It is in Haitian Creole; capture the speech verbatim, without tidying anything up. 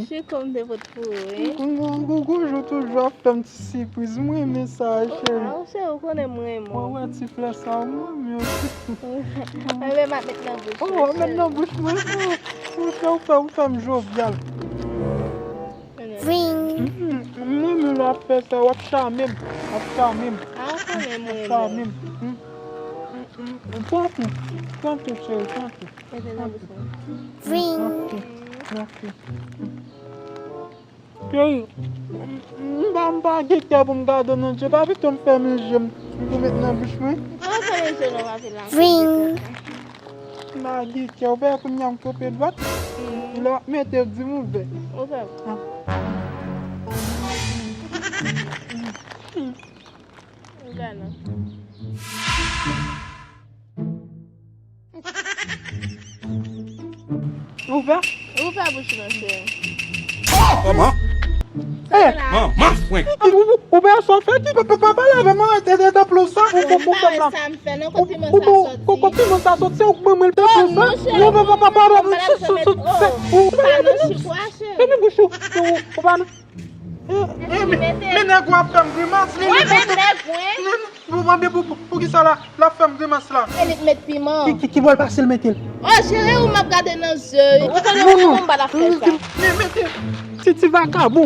Chiko m te pot pou ou, wi. Gougoujou toujou ap fè m ti sipriz. Mwen renmen sa, cheri. Ah, cheri, ou konnen mwen renmen w. Mwen wè ti flè sa, mwen renmen w. Mwen renmen m ap met nan bouch ou, cheri. Oh, w ap met nan bouch mwen. Oh, ou fè, ou fè, ou fè m jovyal. Vring. Mm, mm, mwen renmen lè w ap fè sa, w ap chame m. W ap chame m. Ah, ou konnen mwen renmen w. W ap chame m. Mm, mm, mm, mm. Pran tou. Pran tou, cheri, pran tou. Mete nan bouch mwen. Vring. Ok, ok. Cheri, m pa, m pa gen kè pou m gade w nan je. Pa pito m fèmen je m pou m met nan bouch mwen. Mwen fèmen je nou, papi la. Vring. M pa gen kè, ou wè kounye a m kope dwat. Mm. Lè w ap mete, di m ouvè. Ouvè. Ah. Ouvè non. Ouvè? Ouvè bouch ou non, cheri. Kòman? Eh! Manman frenk! Ou, ou, ou, ouvè sa w fè ki pa, pa, pa pale avè m, arete de, de plou sa, ou, ou, ou fè m la. Sa m fè non, kote piman sa soti? Kote piman sa soti, ou ban mwen l plou sa? Non, cheri, ou pa, pa, pa, pa, non, cheri, ou pa nan chikwa, cheri. Fèmen bouch ou, ou, ou pa nan Eh, eh, men, men nèg ou ap fè m grimas. Wi, men nèg mwen. Pou, pou, pou, pou, pou ki sa la, l ap fè m grimas la? E li k met piman. Ki, ki, ki bò l pase l mete l? Oh, cheri, ou m ap gade nan je. Ou konnen ou menm ou pa t ap fè sa. Men, mete. Ti, ti vagabon.